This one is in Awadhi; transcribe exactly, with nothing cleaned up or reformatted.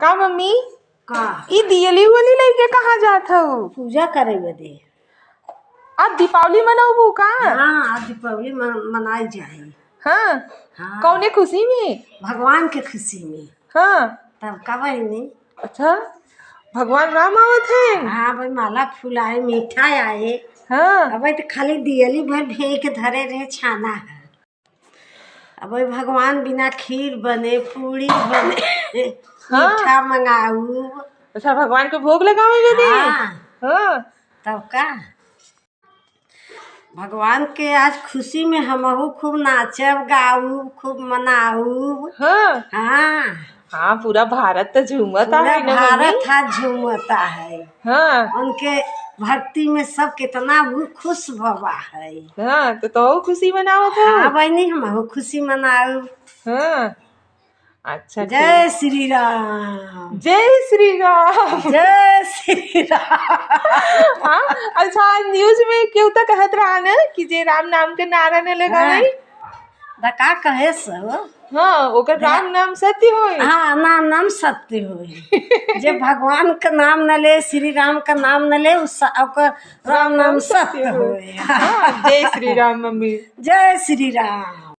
का मम्मी? का? ई दियली उयली लइके कहाँ जात हऊ? पूजा करे बदे। आज दीपावली मनउबू का? हाँ, आज दीपावली मन-, मनाई जाए। हाँ। हाँ। कौने खुशी में? भगवान के खुशी में। हाँ। तब का बहिनी? अच्छा, भगवान राम आवत हैं? हाँ भाई, माला फूल आए, मीठा आए। हाँ। अब तो खाली दियली भर भेज के धरे रहे, छाना है। अब भगवान बिना खीर बने, पूड़ी बने, हाँ। मीठा मंगाऊ। अच्छा, भगवान के भोग लगावे बदे? हाँ। हाँ। तब का? भगवान के आज खुशी में हमहू खूब नाचब, गाऊब, खूब मनाऊब। हाँ। हाँ। हाँ, पूरा भारत तो झूमता पूरा है ना, भारत मम्मी? हा झूमता है। हाँ। उनके भक्ति में सब कितना वो खुश भवा है। हाँ, तो तोहू खुशी मनावत हो? हाँ बहिनी, हमहू खुशी मनाऊ। हाँ। अच्छा, जय ठीक। श्री राम। जय श्री राम। जय श्री राम। हाँ, अच्छा, आज news में केहू तो कहत रहा ना कि जे राम नाम के नारा न लगावे। हाँ। दा का कहे सो? हाँ, ओकर हाँ। राम नाम सत्य होई। हाँ, नाम, नाम सत्य होई। जे भगवान का नाम न ले, श्री राम का नाम न ले, उस, ओकर राम नाम सत्य होई। हाँ, जय श्री राम मम्मी। जय श्री राम।